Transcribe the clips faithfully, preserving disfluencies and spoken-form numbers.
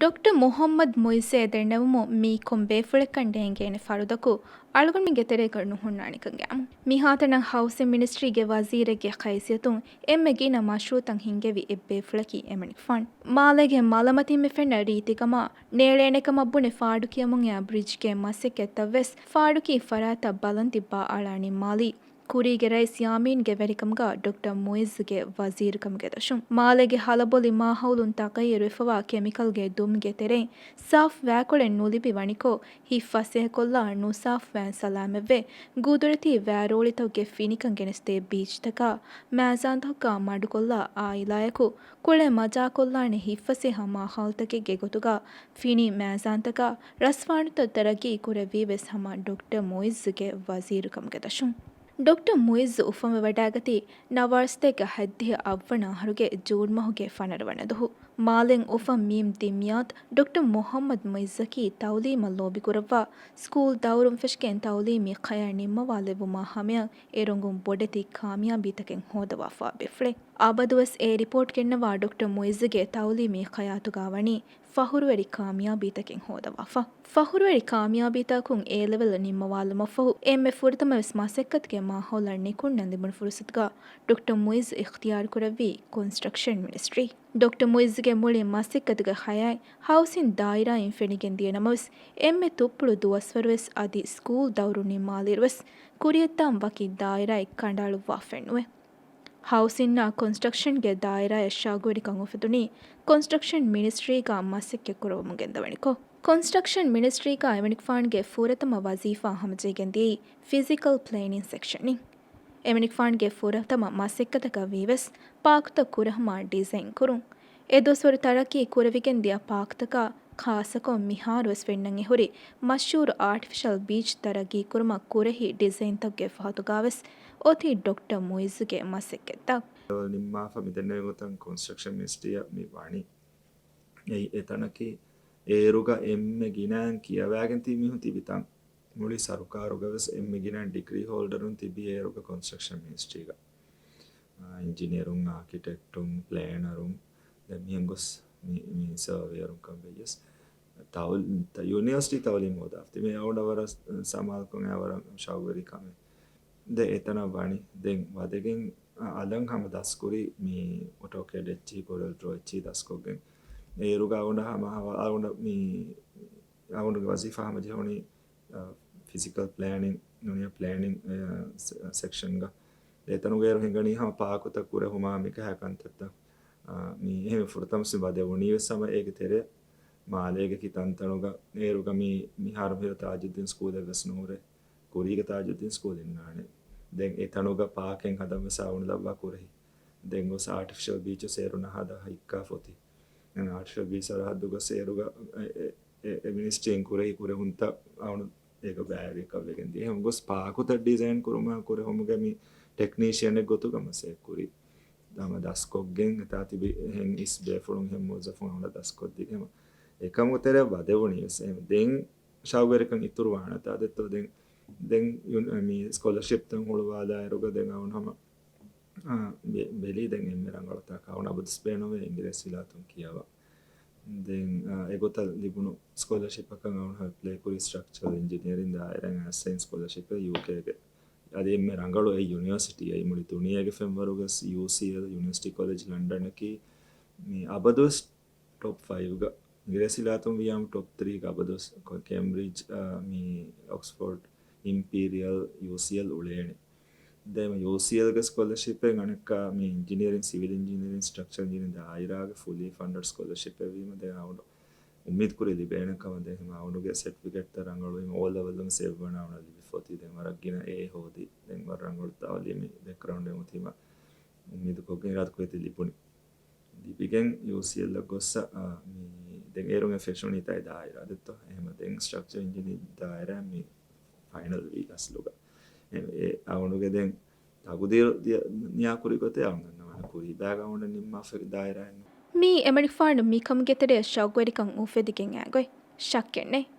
ޑޮކްޓަރ މުޙައްމަދު މުޢިއްޒު އެދެންނެވުމުން މީ ކޮން ބޭފުޅެއްކަން ނޭނގޭނެ ފަރުދަކު އަޅުގަނޑުމެންގެ ތެރޭގަ ނުހުންނާނެކަން ގައިމު. މިހާތަނަށް ހައުސިން މިނިސްޓްރީގެ ވަޒީރެއްގެ ހައިސިއްޔަތުން އެންމެ ގިނަ މަޝްރޫޢުތައް ހިންގެވި އެއްބޭފުޅަކީ އެމަނިކުފާނު. މާލޭގެ މަލަމަތީން މި ފެންނަ ރީތިކަމާ ނޭޅޭނެކަމަށް ބުނެ ފާޑުކިޔަމުންއައި ބްރިޖްގެ މަސައްކަތްތައްވެސް ފާޑުކި ފަރާތަށް ބަލަން ތިއްބާ އަޅާ ނިންމާލީ. ކުރީގެ ރައީސް ޔާމީންގެ ވެރިކަމުގަ ޑޮކްޓަރ މުޢިއްޒުގެ ވަޒީރުކަމުގެ ދަށުން. މާލޭގެ ހަލަބޮލި މާހައުލުން ތަޣައްޔަރުވެފަވާ ކެމިކަލްގެ ދުމްގެ ތެރެއިން ސާފު ވައިކޮޅެއް ނުލިބި ވަނިކޮށް، ހިތް ފަސޭހަކޮށްލާ ނުސާފު ވައިން ސަލާމަތްވެ، ގުދުރަތީ ވައިރޯޅިތަކުގެ ފިނިކަން ގެނެސްދޭ ބީޗްތަކާ، މައިޒާންތަކުގަ މަޑުކޮށްލާ އާއިލާއަކު ކުޅެ މަޖާކޮށްލާނެ ހިތްފަސޭހަ މާހައުލުތަކެއްގެ ގޮތުގަ ފިނި މައިޒާންތަކާ ރަސްފާނުތައް ތަރައްގީ ކުރެއްވީވެސް ހަމަ ޑޮކްޓަރ މުޢިއްޒުގެ ވަޒީރުކަމުގެ ދަށުން. ޑޮކްޓަރ މުޢިއްޒު އުފަންވެވަޑައިގަތީ ނަވާރަ ސަތޭކަ ހަތްދިހަ އަށްވަނަ އަހަރުގެ ޖޫން މަހުގެ ފަނަރަ ވަނަ ދުހު. މާލެން އުފަން މީމް ދިމްޔާތު ޑޮކްޓަރ މުޙައްމަދު މުޢިއްޒަކީ ތަޢުލީމަށް ލޯބިކުރައްވާ، ސްކޫލް ދައުރުން ފެށިގެން ތަޢުލީމީ ކަޔާ ނިންމަވާލެއްވުމާ ހަމަޔަށް އެ ރޮނގުން ބޮޑެތި ކާމިޔާބީތަކެއް ހޯދަވާފާ ބޭފުޅެއް. އަބަދުވެސް އެ ރިޕޯޓް ގެންނަވާ ޑޮކްޓަރ މުޢިއްޒުގެ ތަޢުލީމީ ކަޔާތުގަ ވަނީ ފަޚުރުވެރި ކާމިޔާބީތަކެއް ހޯދަވާފަ. ފަޚުރުވެރި ކާމިޔާބީތަކުން އޭ ލެވެލް ނިންމަވާލުމަށްފަހު އެންމެ ފުރަތަމަވެސް މަސައްކަތުގެ މާހައުލަށް ނިކުންނަން ލިބުނު ފުރުސަތުގަ ޑޮކްޓަރ މުޢިއްޒު އިޚްތިޔާރުކުރެއްވީ ކޮންސްޓްރަކްޝަން މިނިސްޓްރީ. ޑޮކްޓަރ މުޢިއްޒުގެ މުޅި މަސައްކަތުގެ ހަޔާތް ހައުސިން ދާއިރާއިން ފެނިގެން ދިޔަ ނަމަވެސް، އެންމެ ތުއްޕުޅު ދުވަސްވަރުވެސް އަދި ސްކޫލް ދައުރު ނިންމާލިއިރުވެސް ކުރިއަށްދާން ވަކި ދާއިރާއެއް ކަނޑައަޅުއްވާފައެއްނުވޭ. ހައުސިންއާ ކޮންސްޓްރަކްޝަންގެ ދާއިރާއަށް ޝައުގުވެރިކަން އުފެދުނީ ކޮންސްޓްރަކްޝަން މިނިސްޓްރީގަ މަސައްކަތްކުރަމުން ގެންދަވަނިކޮށް. ކޮންސްޓްރަކްޝަން މިނިސްޓްރީގަ އެމަނިކުފާނުގެ ފުރަތަމަ ވަޒީފާ ހަމަޖެހިގެން ދިޔައީ ފިޒިކަލް ޕްލޭނިން ސެކްޝަން އިން. އެމަނިކުފާނުގެ ފުރަތަމަ މަސައްކަތަކަށް ވީވެސް ޕާކުތައް ކުރެހުމާ ޑިޒައިން ކުރުން. އެ ދުވަސްވަރު ތަރައްޤީ ކުރެވިގެން ދިޔަ ޕާކުތަކާ ޚާއްޞަކޮށް މިހާރުވެސް ފެންނަން އެހުރި މަޝްހޫރު އާޓިފިޝަލް ބީޗް ތަރައްގީ ކުރުމަށް ކުރެހި ޑިޒައިންތަކުގެ ފަހަތުގަވެސް އޮތީ ޑޮކްޓަރ މުޢިއްޒުގެ މަސައްކަތްތައް. ނިންމާފަ މިދެންނެވި ގޮތަށް ކޮންސްޓްރަކްޝަން މިނިސްޓްރީއަށް މި ވަނީ. އެއީ އެތަނަކީ އޭރުގަ އެންމެ ގިނައިން ކިޔަވައިގެން ތިބި މީހުން ތިބި ތަން. މުޅި ސަރުކާރުގަވެސް އެންމެ ގިނައިން ޑިގްރީ ހޯލްޑަރުން ތިބީ އޭރުގަ ކޮންސްޓްރަކްޝަން މިނިސްޓްރީގަ. އާ، އިންޖިނިއަރުން، އާކިޓެކްޓުން، ޕްލޭނަރުން، ދެން މިހެން ގޮސް މި، މި ސަރވޭއަރުން ކަން ވެއްޔަސް. ތައުލް-، ތަ-، ޔުނިވަރސިޓީ ތައުލީމް ހޯދާފަ ތިބޭ އަވަނޑަ ވަރަށް ސަމާލުކޮށް އެ ވަރަށް ޝައުގުވެރި ކަމެއް. ދެ އެތަނަށް ވަނީ. ދެން ވަދެގެން އަ-، އަލަން ހަމަ ދަސްކުރީ މި އޮޓޯކެޑް އެއްޗިހި، ކޮރެލް ޑްރޯ އެއްޗިހި ދަސްކޮށްގެން. އޭރުގަ އަވަނޑަ ހަމަ ހަވާ-، އަވަނޑަ މި އަވަނޑުގެ ވަޒީފާ ހަމަޖެހުނީ، އަ، ފިޒިކަލް ޕްލޭނިން ނޫނީ ޕްލޭނިން، އަ، ސެ-، ސެކްޝަންގަ. ދެ އެތަނުގައިރު ހިނގަނީ ހަމަ ޕާކުތައް ކުރެހުމާ މިކަހަ ކަންތައްތައް. އަ، މި އެހެން ފުރަތަމަ ވަދެވުނީވެސް ހަމަ އޭގެ ތެރެ މާލޭގެ ކިތަންތަނުގަ އޭރުގަ މި މިހާރު މިހިރަ ތާޖުއްދީން ސްކޫލެއް ވެސް ނުހުރޭ. ކުރީގަ ތާޖުއްދީން ސްކޫލް އިންނާނެ. ދެން އެތަނުގަ ޕާކެއް ހަދަން ވެސް އަވަނޑު ލައްވާ ކުރެހި. ދެން ގޮސް އާޓިފިޝަލް ބީޗު ސޭރުނަ ހަދާ ހިއްކާ ފޮތި. ދެން އާޓިފިޝަލް ބީޗް ސަރަހައްދުގަ ސޭރުގަ އެ، އެ، އެ، އެ މިނިސްޓްރީން ކުރެހި ކުރެހުންތައް އަވަނޑު އޭގަ ބައިވެރިކަށް ވެގެން ދިޔަ. އެހެން ގޮސް ޕާކުތައް ޑިޒައިން ކުރުމާ ކުރެހުމުގެ މި ޓެކްނީޝިއަނެއް ގޮތުގަ މަސައްކަތް ކުރި. ހަމަ ދަސްކޮށްގެން އެތާ ތިބި އެހެން އިސް ބޭފުޅުން އެހެން މުވައްޒަފުން އަވަނޑަ ދަސްކޮށްދިގެމަ. އެކަމުގެ ތެރެއަށް ވަދެވުނީ ވެސް އެހެން. ދެން ޝައުގުވެރިކަން އިތުރުވާނެތާ ދެއްތޯ؟ ދެން، ދެން ޔުން-، މި ސްކޮލަޝިޕްތައް ހުޅުވާލާއިރުގަ ދެން އަވަން ހަމަ، އާ، ބެ-، ބެލީ ދެން އެންމެ ރަނގަޅުތާކަށް އަވަން އަބަދުސް ބޭނުންވޭ އިނގިރޭސި ވިލާތުން ކިޔަވާ. ދެން، އާ، އެގޮތަށް ލިބުނު ސްކޮލަޝިޕަކަށް އަވަން އެޕްލައި ކުރި ސްޓްރަކްޗަރ އިންޖިނިއަރިން ދާއިރާއިން އައިސް ސްކޮލަޝިޕެއް ޔޫކޭގެ. އަދި އެންމެ ރަނގަޅު އެއް ޔުނިވަރސިޓީއެއް މުޅި ދުނިޔޭގެ ފެންވަރުގަސް ޔޫސީއެލް، ޔުނިވަރސިޓީ ކޮލެޖް ލަންޑަނަކީ މި އަބަދުވެސް ޓޮޕް ފައިވްގަ އިނގިރޭސި ވިލާތުން ވިޔާމު ޓޮޕް ތްރީގަ އަބަދުވެސް ކެ-، ކޭމްބްރިޖް، އާ، މި އޮކްސްފޯޑް، އިމްޕީރިއަލް، ޔޫސީއެލް އުޅޭނެ. ދެން ޔޫސީއެލްގެ ސްކޮލަޝިޕެއް އަނެއްކާ މި އިންޖިނިއރިން، ސިވިލް އިންޖިނިއރިން، ސްޓްރަކްޗަރ އިންޖިނިއރިން ދާއިރާގެ ފުލީ ފަންޑަޑް ސްކޮލަޝިޕެއް ވީމަ ދެން އަވަނޑު އުއްމީދު ކުރި ލިބޭނެ ކަމަށް. ދެން ހަމަ އަވަނޑުގެ ސެޓްފިކެޓްތައް ރަނގަޅުވީމަ އޯ ލެވެލް ވެސް އެއްވަނަ އަވަނޑަށް ލިބި ފޮތި ދެން ވަރަށް ގިނަ އޭ ހޯދި ދެން ވަރަށް ރަނގަޅު ތައުލީމީ ބެކްގްރައުންޑެއް އޮތީމަ އުއްމީދުކޮށްގެން އިރާދަކުރެތި ލިބުނީ. ލިބިގެން ޔޫސީއެލްއަށް ގޮއްސަ، އާ، މި ދެން އޭރުން އެ ފެށުނީ ތައި ދާއިރާ ދެއްތޯ؟ އެހެމަ ދެން ސްޓްރަކްޗަރ އިންޖިނިއަރ ދާއިރާ މި ފައިނަލް ވީ އަސްލުގަ. އެ، އެ އަވަނޑުގެ ދެން ތަގުދީރު ދިޔަ، ނިޔާކުރި ގޮތެއް އަވަން ދަންނަވާނެ ކުރީ ބައިގަ އަވަނޑަށް ނިންމާފަ ދާއިރާއެއްނު. މީ އެމަނިކުފާނު މިކަމުގެ ތެރެއަށް ޝައުގުވެރިކަން އުފެދިގެން އައިގޮތް ޝައްކެއްނެތް.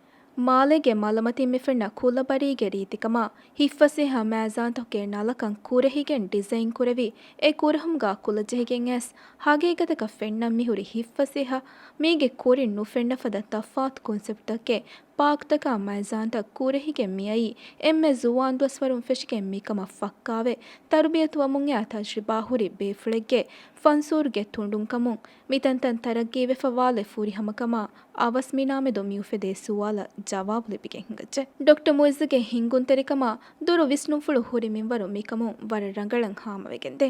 މާލޭގެ މަލަމަތީން މިފެންނަ ކުލަބަރީގެ ރީތިކަމާ، ހިތްފަސޭހަ މައިޒާންތަކުގެ ނަލަކަން ކުރެހިގެން ޑިޒައިން ކުރެވި، އެ ކުރަހުމުގާ ކުލަޖެހިގެން އައިސް، ހަގީގަތަކަށް ފެންނަން މިހުރި ހިތްފަސޭހަ، މީގެ ކުރިން ނުފެންނަ ފަދަ ތަފާތު ކޮންސެޕްޓްތަކެއް، ޕާކްތަކާ މައިޒާންތައް ކުރެހިގެން މިއައީ، އެންމެ ޒުވާން ދުވަސްވަރުން ފެށިގެން މިކަމަށް ފައްކާވެ، ތަރުބިޔަތުވަމުން އައި ތަޖްރިބާހުރި ބޭފުޅެއްގެ ފަންސޫރުގެ ތުނޑުންކަމުން، މިތަންތަން ތަރައްގީވެފަވާލެއް ފުރިހަމަކަމާ، އަވަސް މިނާމެދު މިއުފެދޭ ސުވާލަށް ޖަވާބު ލިބިގެން ހިނގައްޖެ. ޑޮކްޓަރ މުއިއްޒުގެ ހިންގުންތެރިކަމާ ދުރު ވިސްނުންފުޅު ހުރި މިންވަރު މިކަމުން ވަރަށް ރަނގަޅަށް ހާމަވެގެންދޭ.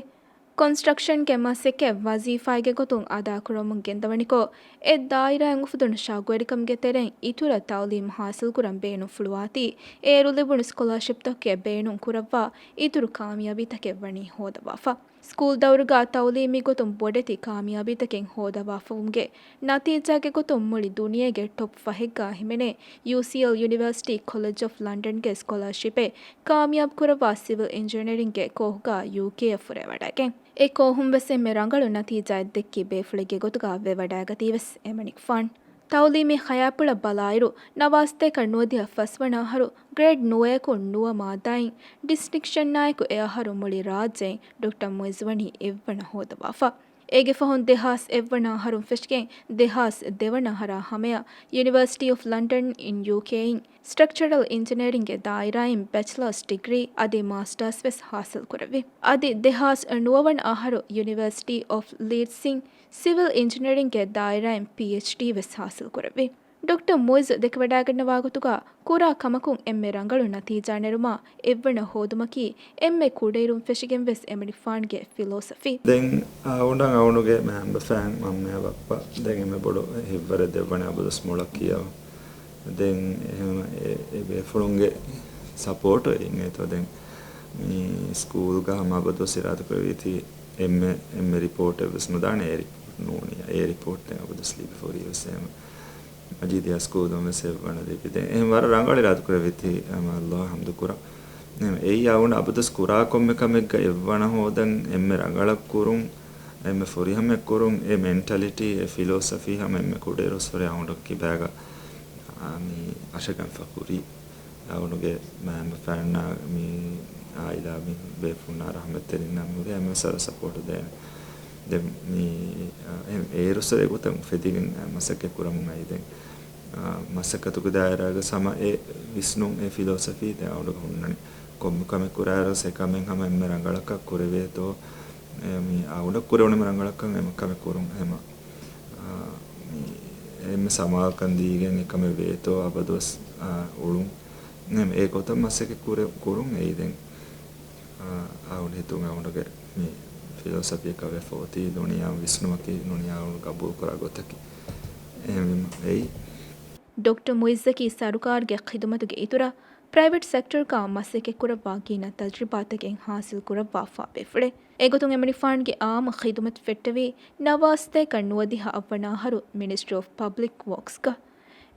ކޮންސްޓްރަކްޝަންގެ މަސައްކަތް ވަޒީފާއެއްގެ ގޮތުން އަދާކުރަމުން ގެންދަވަނިކޮށް، އެ ދާއިރާއިން އުފުދުނު ޝައުގުވެރިކަމުގެ ތެރެއިން އިތުރަށް ތައުލީމު ހާސިލްކުރަން ބޭނުންފުޅުވާތީ، އޭރު ލިބުނު ސްކޮލާޝިޕްތަކުގެ ބޭނުން ކުރައްވާ އިތުރު ކާމިޔާބީތަކެއް ވަނީ ހޯދަވާފަ. ސްކޫލް ދައުރުގާ ތައުލީމީ ގޮތުން ބޮޑެތި ކާމިޔާބީތަކެއް ހޯދަވާފަވުމުގެ ނަތީޖާގެ ގޮތުން މުޅި ދުނިޔޭގެ ޓޮޕް ފަހެއްގާ ހިމެނޭ ޔޫސީއެލް ޔުނިވަރސިޓީ ކޮލެޖް އޮފް ލަންޑަންގެ ސްކޮލާޝިޕެއް ކާމިޔާބު ކުރައްވާ ސިވިލް އިންޖިނިއަރިންގެ ކޯހުގާ ޔޫކޭއަށް ފުރޭވަޑައިގެން. އެ ކޯހުން ވެސް އެންމެ ރަނގަޅު ނަތީޖާއެއް ދެއްކި ބޭފުޅެއްގެ ގޮތުގާ ވެވަޑައިގަތީ ވެސް އެމަނިކުފާން. ތައުލީމީ ޚަޔާތްޕުޅަށް ބަލާއިރު، ނަވާސްތޭކަ ނުވަދިހަ ފަސްވަނަ އަހަރު ގްރޭޑް ނުވަޔަކު ނުވަ މާއްދާއިން ޑިސްޓިންކްޝަންއާއެކު އެ އަހަރު މުޅި ރާއްޖެއިން ޑޮކްޓަރ މުއިއްޒު ވަނީ އެއްވަނަ ހޯދަވާފަ. އޭގެ ފަހުން ދެހާސް އެއްވަނަ އަހަރުން ފެށިގެން ދެހާސް ދެވަނަ އަހަރާ ހަމަޔަށް ޔުނިވަރސިޓީ އޮފް ލަންޑަން އިން ޔޫކޭއިން ސްޓްރަކްޗަރަލް އިންޖިނިއަރިންގެ ދާއިރާއިން ބެޗަލާސް ޑިގްރީ އަދި މާސްޓާސް ވެސް ހާސިލް ކުރެއްވި. އަދި ދެހާސް ނުވަވަނަ އަހަރު ޔުނިވަރސިޓީ އޮފް ލީޑްސްއިން ސިވިލް އިންޖިނިއަރިންގެ ދާއިރާއިން ޕީއެޗްޑީ ވެސް ހާސިލް ކުރެއްވި. ޑޮކްޓަރ މުއިޒް ދެކެވަޑައިގަންނަވާ ގޮތުގާ ކުރާ ކަމަކުން އެންމެ ރަނގަޅު ނަތީޖާ ނެރުމާ އެއްވަނަ ހޯދުމަކީ އެންމެ ކުޑައިރުން ފެށިގެން ވެސް އެމަނިކުފާންގެ ފިލޯސަފީ. ދެން އަޅުގަނޑަށް އަޅުގަނޑުގެ މައިންބަފައިން މަންމަޔާ ބައްޕަ ދެން އެންމެ ބޮޑު ހިތްވަރެއް ދެއްވަނީ އަބަދުވެސް މޮޅަށް ކިޔަވަން. ދެން އެހެން އެ، އެ ބޭފުޅުންގެ ސަޕޯޓު އެއިން އެތޯ ދެން މި ސްކޫލްގަ ހަމަ އަބަދުވެސް އިރާދަކުރެވީތީ އެންމެ، އެންމެ ރިޕޯޓެއް ވެސް ނުދާނެ އެ ރިޕޯޓް ނޫނިޔާ. އެ ރިޕޯޓް ދެން އަބަދުވެސް ލިބިފަ ހުރީ ވެސް އެހެން. މަޖީދިޔާ ސްކޫލުން ވެސް އެއްވަނަ ލިބި. ދެން އެހެން ވަރަށް ރަނގަޅު އިރާދަކުރެވިތީ އަމާ ﷲ އަށް ޙަމްދު ކުރަން. ދެން އެއީ އަޅުގަނޑު އަބަދުވެސް ކުރާ ކޮންމެ ކަމެއްގަ އެއްވަނަ ހޯދަން، އެންމެ ރަނގަޅަށް ކުރުން، އެންމެ ފުރިހަމައަށް ކުރުން، އެ މެންޓަލިޓީ، އެ ފިލޯސަފީ ހަމަ އެންމެ ކުޑައިރުއްސުރެ އަޅުގަނޑު ކިބާގަ، އާ، މި އަށަގަންފަ ކުރީ. އަޅުގަނޑުގެ މައިންބަފައިންނާ މި އާއިލާ މި ބޭފުޅުންނާ ރަޙްމަތްތެރިންނާ މި ހުރި އެންމެ ސަރު ސަޕޯޓު ދޭނެ. ދެން މި، އާ، އެ، އޭރުއްސުރެ ގޮތަށް އުފެދިގެން މަސައްކަތް ކުރަމުން އައި ދެން، އާ، މަސައްކަތުގެ ދާއިރާގަ ހަމަ އެ ވިސްނުން، އެ ފިލޯސަފީ ދެން އަޅުގަނޑު ހުންނަނީ. ކޮންމެ ކަމެއް ކުރާއިރު ސެ ކަމެއް ހަމަ އެންމެ ރަނގަޅަކަށް ކުރެވޭތޯ، އެ، މި އަޅުގަނޑަށް ކުރެވުނު އެންމެ ރަނގަޅަކަށް އެ ކަމެއް ކުރުން ހަމަ، އާ، މި އެންމެ ސަމާލުކަން ދީގެން އެ ކަމެއް ވޭތޯ އަބަދުވެސް، އާ، އުޅުން. އެ ގޮތަށް މަސައްކަތް ކުރެ-، ކުރުން އެއީ ދެން. އާ، އަޅުގަނޑު ހިތުން އަޅުގަނޑުގެ މި ފިލޯސަފީއަކަށް ވެފަ އޮތީ ދުނިޔެއަށް ވިސްނުމަކީ ދުނިޔެ އަޅުގަނޑު ގަބޫލުކުރާ ގޮތަކީ. އެހެންވީމަ އެއީ. ޑޮކްޓަރ މުއިއްޒަކީ ސަރުކާރުގެ ޚިދުމަތުގެ އިތުރަށް، ޕްރައިވެޓް ސެކްޓަރުގަ މަސައްކަތްކުރައްވާ ގިނަ ތަޖްރިބާތަކެއް ހާސިލް ކުރައްވާފާ ބޭފުޅެއް. އެގޮތުން އެމަނިކުފާނުގެ އާއްމު ޚިދުމަތު ފެއްޓެވީ ނަވާސްތޭކަ ނުވަދިހަ އަށްވަނަ އަހަރު މިނިސްޓްރީ އޮފް ޕަބްލިކް ވޯކްސްގަ.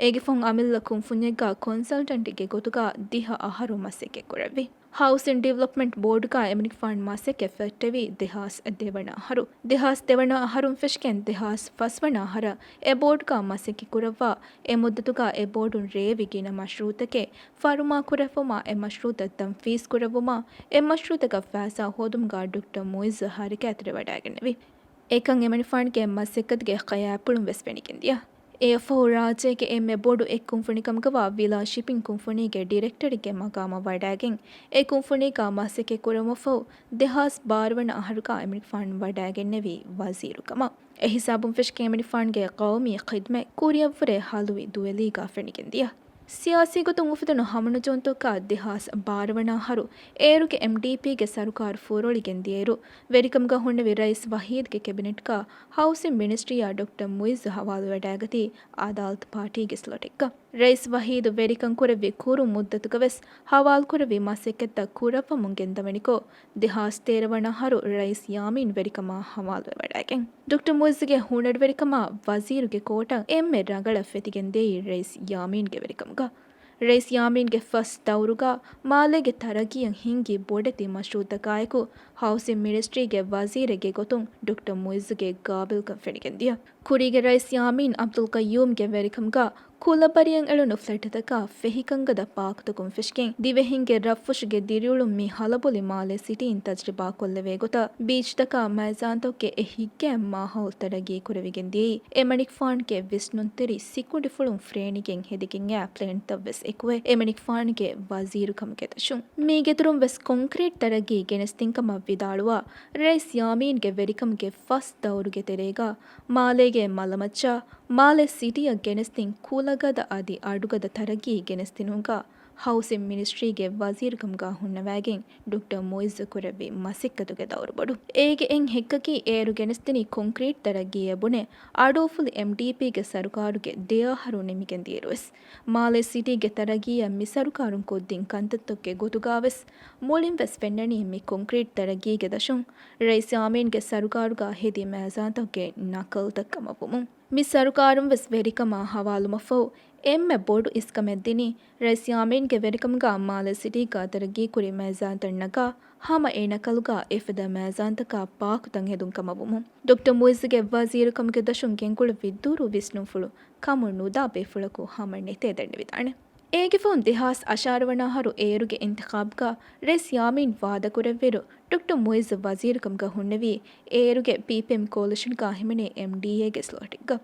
އޭގެ ފަހުން އަމިއްލަ ކުންފުންޏެއްގަ ކޮންސަލްޓަންޓެއްގެ ގޮތުގަ ދިހަ އަހަރު މަސައްކަތް ކުރެއްވި. ހައުސިން ޑިވެލޮޕްމަންޓް ބޯޑުގަ އެމަނިކުފާނު މަސައްކަތް ފެއްޓެވީ ދެހާސް ދެވަނަ އަހަރު. ދެހާސް ދެވަނަ އަހަރުން ފެށިގެން ދެހާސް ފަސްވަނަ އަހަރަށް އެ ބޯޑުގަ މަސައްކަތް ކުރައްވާ، އެ މުއްދަތުގަ އެ ބޯޑުން ރޭވި ގިނަ މަޝްރޫއުތަކެއް ފަރުމާ ކުރެއްވުމާ، އެ މަޝްރޫއުތައް ތަންފީޒް ކުރެއްވުމާ، އެ މަޝްރޫއުތަކަށް ފައިސާ ހޯދުމުގަ ޑޮކްޓަރ މުއިއްޒު ހަރަކާތްތެރިވަޑައިގެންނެވި. އެކަން އެމަނިކުފާނުގެ މަސައްކަތުގެ ކަޔާއެއްޕުޅުން ވެސް ފެނިގެންދިޔަ. އެއަށްފަހު ރާއްޖޭގެ އެންމެ ބޮޑު އެއްކުންފުނިކަމުގަވާ ވިލާ ޝިޕިން ކުންފުނީގެ ޑިރެކްޓަރެއްގެ މަގާމަށް ވަޑައިގެން، އެ ކުންފުނީގަ މަސައްކަތް ކުރެވުމަށްފަހު، ދެހާސް ބާރަ ވަނަ އަހަރުގަ އެމަނިކުފާނު ވަޑައިގެންނެވީ ވަޒީރު ކަމަށް. އެ ހިސާބުން ފެށިގެން އެމަނިކުފާނުގެ ޤައުމީ ޚިދުމަތް ކުރިއަށްވުރެ ހަލުވި ދުވެލީގަ ފެނިގެންދިޔަ. ސިޔާސީ ގޮތުން އުފެދުނު ހަމަނުޖެހުންތަކާ ދެހާސް ބާރަ ވަނަ އަހަރު އޭރުގެ އެމްޑީޕީގެ ސަރުކާރު ފުރޮޅިގެން ދިޔައިރު، ވެރިކަމުގަ ހުންނެވި ރައީސް ވަހީދުގެ ކެބިނެޓްގަ ހައުސިން މިނިސްޓްރީއާ ޑޮކްޓަރ މުއިއްޒު ހަވާލުވެވަޑައިގަތީ އަދާލަތު ޕާޓީގެ ސްލޮޓެއްގަ. ރައީސް ވަހީދު ވެރިކަން ކުރެއްވި ކުރު މުއްދަތުގަ ވެސް ހަވާލުކުރެއްވި މަސައްކަތްތައް ކުރައްވަމުން ގެންދަވަނިކޮށް، ދެހާސް ތޭރަ ވަނަ އަހަރު ރައީސް ޔާމީން ވެރިކަމާ ހަވާލުވެވަޑައިގެން. ޑޮކްޓަރ މުއިއްޒުގެ ހުނަރުވެރިކަމާ ވަޒީރުގެ ކޯޓަށް އެންމެ ރަނގަޅަށް ފެތިގެންދިޔައީ ރައީސް ޔާމީންގެ ވެރިކަމުގަ. ރައީސް ޔާމީންގެ ފަސް ދައުރުގަ މާލޭގެ ތަރައްގީއަށް ހިންގި ބޮޑެތި މަޝްރޫއުތަކާއެކު، ހައުސިން މިނިސްޓްރީގެ ވަޒީރެއްގެ ގޮތުން ޑޮކްޓަރ މުއިއްޒުގެ ގާބިލްކަން ފެނިގެންދިޔަ. ކުރީގެ ރައީސް ޔާމީން އަބްދުލް ޤައްޔޫމްގެ ވެރިކަމުގަ ކުލަބަރިއަށް އެޅުނު ފްލެޓްތަކާ ފެހި ކަންގަދަ ޕާކްތަކުން ފެށިގެން، ދިވެހިންގެ ރަށްފުށުގެ ދިރިއުޅުން މި ހަލަބޮލި މާލެ ސިޓީން ތަޖްރިބާ ކޮށްލެވޭ ގޮތަށް، ބީޗްތަކާ މައިޒާންތަކުގެ އެ ހިތްގައިމު މާހައުލު ތަރައްގީ ކުރެވިގެން ދިޔައީ، އެމަނިކުފާނުގެ ވިސްނުންތެރި ސިކުނޑިފުޅުން ފްރޭނިގެން ހެދިގެން އައި ޕްލޭންތައް ވެސް އެކުވެ، އެމަނިކުފާނުގެ ވަޒީރުކަމުގެ ދަށުން. މީގެ ދުރުން ވެސް ކޮންކްރީޓް ތަރައްގީ ގެނެސްދިން ކަމަށް ވިދާޅުވާ، ރައީސް ޔާމީންގެ ވެރިކަމުގެ ފަސް ދައުރުގެ ތެރޭގަ، މާލޭގެ މަލަމައްޗަށް މާލެ ސިޓީއަށް ގެނެސްދިން ކުލަގަދަ އަދި އަޑުގަދަ ތަރައްގީ ގެނެސްދިނުމުގަ ހައުސިން މިނިސްޓްރީގެ ވަޒީރުކަމުގަ ހުންނަވައިގެން ޑޮކްޓަރ މުއިއްޒު ކުރެއްވި މަސައްކަތުގެ ދައުރު ބޮޑު. އޭގެ އެއް ހެއްކަކީ އޭރު ގެނެސްދިނީ ކޮންކްރީޓް ތަރައްގީއޭ ބުނެ، އަޑުއުފުލި އެމްޑީޕީގެ ސަރުކާރުގެ ދެ އަހަރު ނިމިގެން ދިޔައިރުވެސް، މާލެ ސިޓީގެ ތަރައްގީއަށް މި ސަރުކާރުން ކޮށްދިން ކަންތައްތަކުގެ ގޮތުގަ ވެސް މުޅިން ވެސް ފެންނަނީ މި ކޮންކްރީޓް ތަރައްގީގެ ދަށުން ރައީސް ޔާމީންގެ ސަރުކާރުގަ ހެދި މައިޒާންތަކުގެ ނަކަލްތައް ކަމަށް ވުމުން. މި ސަރުކާރުން ވެސް ވެރިކަމާ ހަވާލުމަށްފަހު އެންމެ ބޮޑު އިސްކަމެއް ދިނީ ރައީސް ޔާމީންގެ ވެރިކަމުގަ މާލެ ސިޓީގަ ތަރައްގީކުރި މައިޒާންތައް ނަގާ ހަމަ އެ ނަކަލުގަ އެފަދަ މައިޒާންތަކާ ޕާކުތައް ހެދުން ކަމަށް ވުމުން. ޑޮކްޓަރ މުއިއްޒުގެ ވަޒީރުކަމުގެ ދަށުން ގެންގުޅެއްވި ދުރު ވިސްނުންފުޅު ކަމުނުދާ ބޭފުޅަކު ހަމަ ނެތޭ ދެންނެވިދާނެ. އޭގެ ފަހުން ދެހާސް އަށާރަ ވަނަ އަހަރު އޭރުގެ އިންތިޚާބްގަ ރައީސް ޔާމީން ވާދަކުރެއްވިއިރު، ޑޮކްޓަރ މުއިއްޒު ވަޒީރުކަމުގަ ހުންނެވީ އޭރުގެ ޕީޕީއެމް ކޯލިޝަންގަ ހިމެނޭ އެމްޑީއޭގެ ސްލޮޓެއްގަ.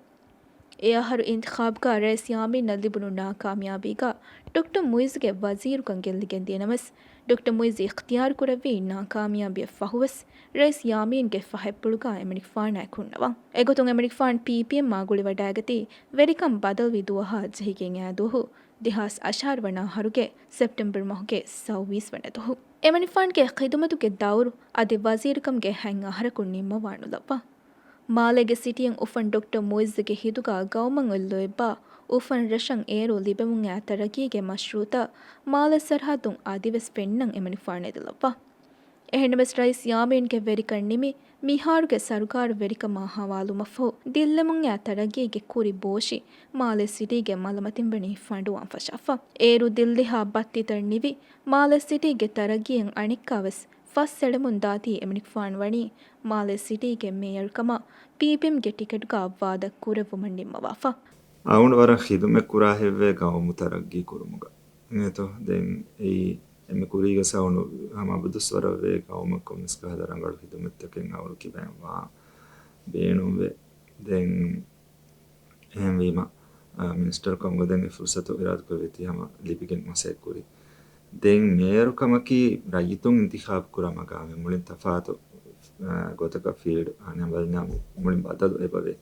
އެ އަހަރު އިންތިޚާބްގަ ރައީސް ޔާމީނަށް ލިބުނު ނާކާމިޔާބީގަ ޑޮކްޓަރ މުއިއްޒުގެ ވަޒީރުކަން ގެއްލިގެން ދިޔަ ނަމަވެސް، ޑޮކްޓަރ މުއިއްޒު އިޚްތިޔާރު ކުރެއްވީ ނާކާމިޔާބީއަށް ފަހުވެސް، ރައީސް ޔާމީންގެ ފަހަތްޕުޅުގަ އެމަނިކުފާނާއެކު ހުންނަވާ. އެގޮތުން އެމަނިކުފާނު ޕީޕީއެމްއާ ގުޅިވަޑައިގަތީ ވެރިކަން ބަދަލުވި ދުވަހާ ޖެހިގެން އައި ދުވަހު ދެހާސް އަށާރަ ވަނަ އަހަރުގެ ސެޕްޓެމްބަރު މަހުގެ ސައުވީސް ވަނަ ދުވަހު. އެމަނިކުފާނުގެ ޚިދުމަތުގެ ދައުރު އަދި ވަޒީރުކަމުގެ ހަތް އަހަރަކުން ނިންމަވާ ނުލައްވާ. މާލޭގެ ސިޓީއިން އުފަން ޑޮކްޓަރ މުއިއްޒުގެ ހިތުގަ ގައުމަށް އެއްލޮއެއްބާ އުފަން ރަށަށް އޭރު ލިބެމުން އައި ތަރައްގީގެ މަޝްރޫއުތައް މާލެ ސަރަހައްދުން އަދިވެސް ފެންނަން އެމަނިކުފާނު އެދިލައްވާ. އެހެންނަމަވެސް ރައީސް ޔާމީންގެ ވެރިކަން ނިމި، މިހާރުގެ ސަރުކާރު ވެރިކަމާ ހަވާލުމަށްފަހު، ދިއްލެމުން އައި ތަރައްގީގެ ކުރި ބޯށި މާލެ ސިޓީގެ މަލަމަތިން ވަނީ ފަނޑުވާން ފަށާފަ. އޭރު ދިއްލިހާ ބައްތިތައް ނިވި، މާލެ ސިޓީގެ ތަރައްގީއަށް އަނެއްކާވެސް ފަސް އެޅެމުން ދާތީ އެމަނިކުފާނު ވަނީ މާލެ ސިޓީގެ މޭޔަރުކަމަށް ޕީޕީއެމްގެ ޓިކެޓުގަ ވާދަ ކުރެއްވުމަށް ނިންމަވާފަ. އަޅުގަނޑު ވަރަށް ޚިދުމަތް ކުރާ ހެއްވޭ ގައުމު ތަރައްގީ ކުރުމުގަ. އިނގޭތޯ؟ ދެން އެއީ އެންމެ ކުރީގަ ސައުނު ހަމަ އަބަދުސް ވަރަށް ވޭ ގައުމަށް ކޮންމެސް ކަހަލަ ރަނގަޅު ޚިދުމަތްތަކެއް އަޅުގަނޑު ކިބައިން ވާން ބޭނުންވޭ. ދެން އެހެންވީމަ، އާ، މިނިސްޓަރު ކަމުގަ ދެން އެ ފުރުސަތު އިރާދަކުރެއްވިތީ ހަމަ ލިބިގެން މަސައްކަތް ކުރި. ދެން މޭޔަރު ކަމަކީ ރައްޔިތުން އިންތިޚާބު ކުރާ މަގާމެއް. މުޅިން ތަފާތު، އާ، ގޮތަކަށް ފީލްޑް އަނެއް އަމަލް ނިޒާމު މުޅިން ބަދަލު އެބަވޭ.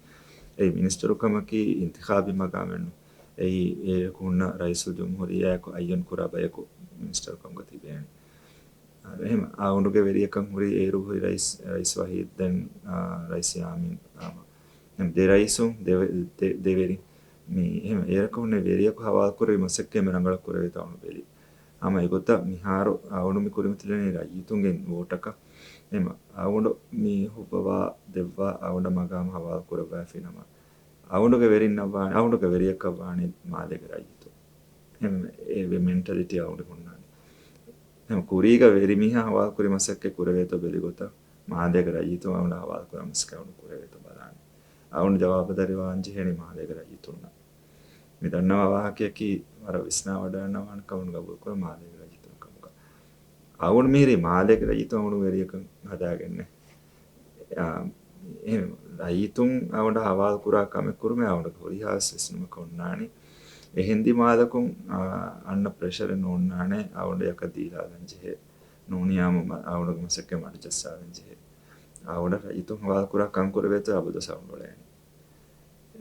އެއީ މިނިސްޓަރު ކަމަކީ އިންތިޚާބީ މަގާމެއް ނޫން. އެއީ އޭރަކު ހުންނަ ރައީސުލްޖުމްހޫރިއްޔާއެކު އައްޔަން ކުރާ ބަޔަކު މިނިސްޓަރު ކަމުގަ ތިބޭނެ. އާ، އެހެން އަޅުގަނޑުގެ ވެރިޔަކަށް ހުރީ އޭރު ހުރި ރައީސް، ރައީސް ވަހީދު ދެން، އާ، ރައީސް ޔާމީން. އާ، އެހެން ދެ ރައީސުން ދެ، ދެ، ދެ ވެރި. މި އެހެން އޭރަކު ހުންނަ ވެރިޔަކު ހަވާލުކުރެވި މަސައްކަތް އެންމެ ރަނގަޅަށް ކުރެވޭތޯ އަޅުގަނޑު ބެލި. ހަމަ އެގޮތަށް މިހާރު އަޅުގަނޑު މި ކުރިމަތިލެނީ ރައްޔިތުންގެ ވޯޓަކަށް. އެހެން އަޅުގަނޑު މި ހުއްވަވާ ދެއްވާ އަޅުގަނޑަށް މަގާމު ހަވާލު ކުރައްވައިފި ނަމަ، އަޅުގަނޑުގެ ވެރިންނަށް ވާނެ، އަޅުގަނޑުގެ ވެރިޔަކަށް ވާނީ މާލޭގެ ރައްޔިތުން. އެހެން އެ މެންޓަލިޓީ އަޅުގަނޑު ހުންނާނެ. އެހެން ކުރީގަ ވެރިމީހާ ހަވާލުކުރި މަސައްކަތް ކުރެވޭތޯ ބެލި ގޮތަށް، މާލޭގެ ރައްޔިތުން އަޅުގަނޑަށް ހަވާލުކުރާ މަސައްކަތް އަޅުގަނޑު ކުރެވޭތޯ ބަލާނެ. އަޅުގަނޑު ޖަވާބުދާރީ ވާން ޖެހޭނީ މާލޭގެ ރައްޔިތުންނަށް. މި ދަންނަވާ ވާހަކަޔަކީ ވަރަށް ވިސްނާވަޑައިގަންނަވާނެ ކަމުގަ ގަބޫލުކުރަން މާލޭގެ ރައްޔިތުން ކަމުގަ. އަޅުގަނޑު މިހިރީ މާލޭގެ ރައްޔިތުން އަޅުގަނޑު ވެރިޔަކަށް ހަދާގެންނެއް. އާ، އެހެން ރައްޔިތުން އަޅުގަނޑަށް ހަވާލު ކުރާ ކަމެއް ކުރުމޭ އަޅުގަނޑު ހުރިހާވެސް ވިސްނުމަކަށް އޮންނާނީ. އެހެން ދިމާލަކުން، އާ، އަންނަ ޕްރެޝަރެއް ނޯންނާނެ އަޅުގަނޑު ޔަކަށް ދީލާލަން ޖެހޭ. ނޫނީ އާ، މަ-، އަޅުގަނޑުގެ މަސައްކަތް މަޑުޖައްސާލަން ޖެހޭ. އަޅުގަނޑަށް ރައްޔިތުން ހަވާލު ކުރާ ކަން ކުރެވޭތޯ އަބަދުވެސް އަޅުގަނޑު އުޅޭނީ.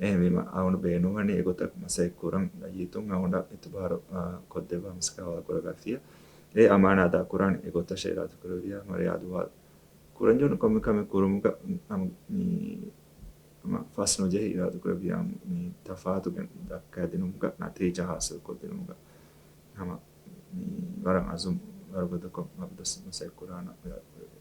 އެހެންވީމަ، އަޅުގަނޑު ބޭނުންވަނީ އެގޮތަށް މަސައްކަތް ކުރަން، ރައްޔިތުން އަޅުގަނޑަށް އިތުބާރު، އާ، ކޮށްދެއްވާ މަސައްކަތް ހަވާލު ކުރައްވާފިޔަ. އެ އަމާނާ އަދާކުރާނެ އެގޮތަށް އިރާދަކުރެއްވިޔާ، މަރިޔާދުވާ ކުރަންޖެހުނު ކޮންމެ ކަމެއް ކުރުމުގަ ހަމަ މި، ހަމަ ފަސްނުޖެހި އިރާދަކުރެއްވިޔާ މި ތަފާތުގެ ދައްކައިދިނުމުގަ ނަތީޖާ ހާސިލްކޮށްދިނުމުގަ ހަމަ މި ވަރަށް އަޒުމް ވަރުގަދަކޮށް އަބަދުވެސް މަސައްކަތް ކުރާނަން އިރާދަކުރެއްވި.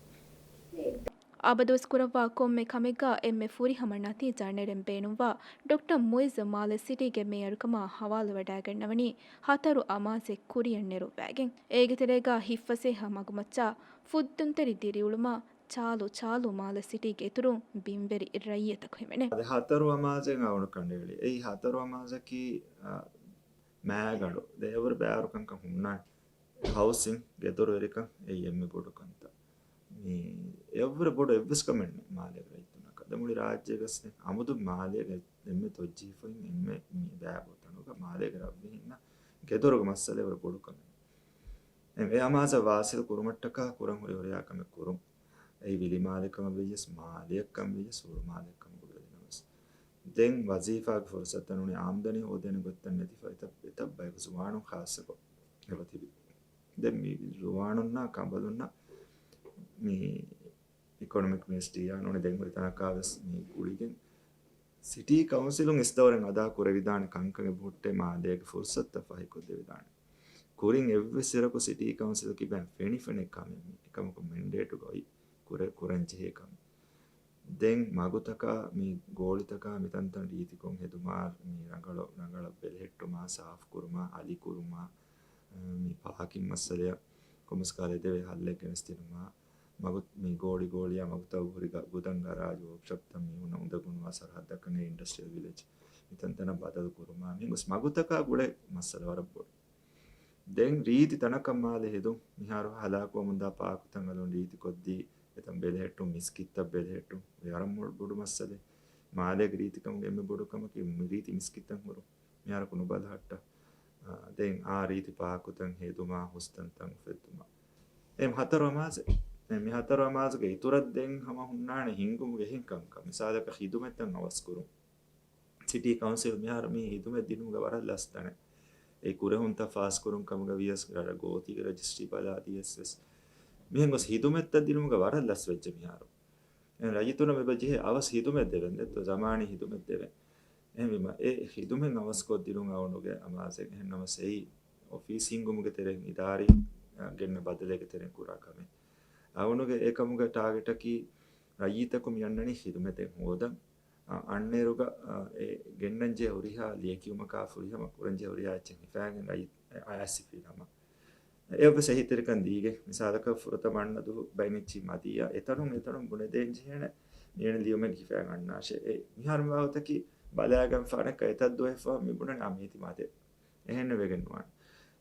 އަބަދުވެސް ކުރައްވާ ކޮންމެ ކަމެއްގަ އެންމެ ފުރިހަމަ ނަތީޖާ ނެރެން ބޭނުންވާ ޑޮކްޓަރ މުއިއްޒު މާލެ ސިޓީގެ މޭޔަރުކަމާ ހަވާލުވެވަޑައިގަންނަވަނީ ހަތަރު އަމާޒެއް ކުރިއަށް ނެރުއްވައިގެން. އޭގެ ތެރޭގަ ހިތްފަސޭހަ މަގުމައްޗާ ފުއްދުންތެރި ދިރިއުޅުމާ ޗާލު ޗާލު މާލެ ސިޓީގެ އިތުރުން ބިންވެރި ރައްޔިތަކު ހިމެނޭ. އަދި ހަތަރު އަމާޒެއް އަވަނު ކަނޑައެޅި. އެއީ ހަތަރު އަމާޒަކީ، އާ، މާގަނޑު. ދެ އެވަރު ބާރުކަންކަން ހުންނާނެ. ހައުސިން، ގެދޮރުވެރިކަން އެއީ އެންމެ ބޮޑު ކަންތައް. މި އެއަށްވުރެ ބޮޑު އެއްވެސް ކަމެއް ނެތް މާލޭގެ ރައްޔިތުންނަކަށް. ދެމުޅި ރާއްޖޭގަސް ނެތް. އަމުދު މާލޭގެ އެންމެ ތޮއްޖެހިފައިން އެންމެ މި ބާބޯތަނުގަ މާލޭގެ ރަށްވެހިންނަށް ގެދޮރުގެ މައްސަލަ އެވަރު ބޮޑު ކަމެއް. އެ އަމާޒަށް ވާސިލު ކުރުމަށްޓަކާ ކުރަން ހުރި ހުރިހާ ކަމެއް ކުރުން. އެއީ ވިލިމާލެކަމަށް ވެއްޔަސް، މާލެއަށްކަން ވެއްޔަސް، ހުޅުމާލެއަށްކަމަކު ބެލިނަމަސް. ދެން ވަޒީފާގެ ފުރުސަތު ނޫނީ އާމްދަނީ ހޯދޭނެ ގޮތްތައް ނެތިފަ އެތައް، އެތައް ބަޔަކު ޒުވާނުން ޚާއްޞަކޮށް އެބަ ތިބި. ދެން މި ޒުވާނުންނާ ކަނބަލުންނަށް މި އިކޮނޮމިކް މިނިސްޓްރީއާ ނޫނީ ދެން ހުރި ތަނަކާވެސް މި ގުޅިގެން ސިޓީ ކައުންސިލުން އިސްދައުރެއް އަދާ ކުރެވިދާނެ ކަންކަން އެބަހުއްޓޭ މާލޭގެ ފުރުސަތުތައް ފަހިކޮށްދެވިދާނެ. ކުރިން އެއްވެސް އިރަކު ސިޓީ ކައުންސިލަކީ ބައެއް ފެނިފެނޭ ކަމެއް މީ. އެކަމަކު މެންޑޭޓުގައި ކުރެ-، ކުރަންޖެހޭ ކަމެއް. ދެން މަގުތަކާ މި ގޯޅިތަކާ މިތަންތަން ރީތިކޮށް ހެދުމާ، މި ރަނގަޅަށް، ރަނގަޅަށް ބެލެހެއްޓުމާ، ސާފުކުރުމާ، އަލިކުރުމާ، މި ޕާކިން މައްސަލަޔަށް ކޮންމެސް ކަހަލަ އެދެވޭ ހައްލެއް ގެނެސްދިނުމާ، މަގު-، މި ގޯޅި ގޯޅިއާ މަގުތައް ހުރި ގަ-، ގުދަން ގަރާޖު ވޯކްޝޮޕްތައް މީހުންނަށް އުނދަގޫނުވާ ސަރަހައްދަކަށް ނެތް އިންޑަސްޓްރިއަލް ވިލެޖް މިތަންތަނަށް ބަދަލު ކުރުމާ، މިހެން ގޮސް މަގުތަކާ ގުޅޭ މައްސަލަ ވަރަށް ބޮޑު. ދެން ރީތި ތަނަކަށް މާލެ ހެދުން، މިހާރު ހަލާކުވަމުންދާ ޕާކުތައް އަލުން ރީތިކޮށްދީ، އެތަން ބެލެހެއްޓުން، މިސްކިތްތައް ބެލެހެއްޓުން، އެ ވަރަށް މޮ-، ބޮޑު މައްސަލައެއް. މާލޭގެ ރީތިކަމުގެ އެންމެ ބޮޑު ކަމަކީ މި ރީތި މިސްކިތްތައް ހުރުން. މިހާރަކު ނުބަލަހައްޓާ. އާ، ދެން އާ ރީތި ޕާކުތައް ހެދުމާ، ހުސްތަންތައް އުފެއްދުމާ. އެ ހަތަރު އަމާޒެއް. އެ މި ހަތަރު އަމާޒުގެ އިތުރަށް ދެން ހަމަ ހުންނާނެ ހިންގުމުގެ އެހެން ކަންކަން. މިސާލަކަށް ޚިދުމަތްތައް އަވަސްކުރުން. ސިޓީ ކައުންސިލް މިހާރު މި ހިދުމަތް ދިނުމުގަ ވަރަށް ލަސް ތަނެއް. އެ ކުރެހުންތައް ފާސްކުރުން ކަމުގަ ވިޔަސް، ރަށަށް ގޯތީގެ ރަޖިސްޓްރީ ބަލާދިޔަސް ވެސް. މިހެން ގޮސް ހިދުމަތްތައް ދިނުމުގަ ވަރަށް ލަސް ވެއްޖެ މިހާރު. އެ ރައްޔިތުންނަށް މިބަ ޖެހޭ އަވަސް ހިދުމަތް ދެވެން ދެއްތޯ، ޒަމާނީ ހިދުމަތް ދެވެން. އެހެންވީމަ، އެ ހިދުމަތް އަވަސްކޮށްދިނުން އަވަނުގެ އަމާޒެއް. އެހެން ނަމަސް އެއީ އޮފީސް ހިންގުމުގެ ތެރެއިން އިދާރީ، އަ، ގެންނަ ބަދަލެއްގެ ތެރެއިން ކުރާ ކަމެއް. އަވަނުގެ އެކަމުގެ ޓާގެޓަކީ ރައްޔިތަކު މި އަންނަނީ ޚިދުމަތެއް ހޯދަން. އަ، އަންނައިރުގަ، އަ، އެ ގެންނަންޖެހޭ ހުރިހާ ލިޔެކިޔުމަކާ ފުރިހަމަ ކުރަންޖެހޭ ހުރިހާ އެއްޗެއް ހިފާގެން ރައްޔިތު އައިސްފި ހަމަ. އެއަށްވެސް އެހީތެރިކަން ދީގެ، މިސާލަކަށް ފުރަތަމަ އަންނަ ދުވަހު ބައިން އެއްޗިހި މަދިއްޔާ، އެތަނުން އެތަނުން ބުނެދޭން ޖެހޭނެ، މިއަންނަ ލިޔުމެއް ހިފައިގެން އަންނާށޭ. އެ މިހާރު މި ބާވަތަކީ ބަލާގެން ފާނެއްކަ އެތައް ދުވަހެއް ފަހު މި ބުނަނީ އާ މީތި މަދެއް. އެހެންނެއް ވެގެން ނުވާނެ.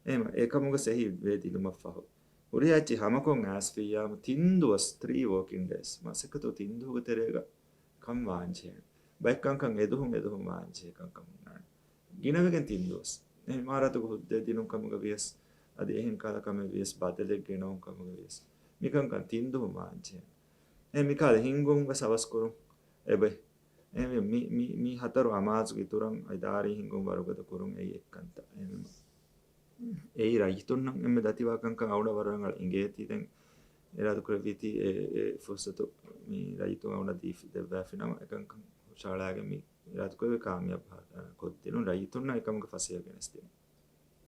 އެހެން އެކަމުގެ ސެހި ވޭ ދިނުމަށްފަހު. ހުރިހާ އެއްޗެއް ހަމަކޮށް އައިސްފިއްޔާމު ތިން ދުވަސް، ތްރީ ވޯކިން ޑޭސް، މަސައްކަތު ތިން ދުވަހުގެ ތެރޭގަ ކަން ވާންޖެހޭނެ. ބައެއް ކަންކަން އެދުހުން އެދުހުން ވާންޖެހޭ ކަންކަން ހުންނާނެ. ގިނަވެގެން ތިން ދުވަސް. އެ އިމާރާތުގެ ހުއްދަ ދިނުން ކަމުގަ ވިޔަސް، އަދި އެހެން ކަހަލަ ކަމެއް ވިޔަސް، ބަދަލެއް ގެނައުން ކަމުގަ ވިޔަސް، މިކަންކަން ތިން ދުވަހު ވާންޖެހޭ. އެ މިކަހަލަ ހިންގުން ވެސް އަވަސްކުރުން އެބަ. އެ މި، މި، މި ހަތަރު އަމާޒުގެ އިތުރަށް އިދާރީ ހިންގުން ވަރުގަދަ ކުރުން އެއީ އެއްކަންތައް. އެ މި، އެއީ ރައްޔިތުންނަށް އެންމެ ދަތިވާ ކަންކަން އަޅުގަނޑަށް ވަރަށް ރަނގަޅަށް އިނގޭތީ. ދެން އިރާދަކުރެއްވީތީ އެ، އެ ފުރުސަތު މި ރައްޔިތުން އަޅުގަނޑަށް ދީފި، ދެއްވާފިނަމަ އެކަންކަން ހުށަހަޅާގެން މި އިރާދަކުރެއްވި ކާމިޔާބު ކޮށްދިނުން، ރައްޔިތުންނަށް އެކަމުގެ ފަސޭހަ ގެނެސްދިނުން.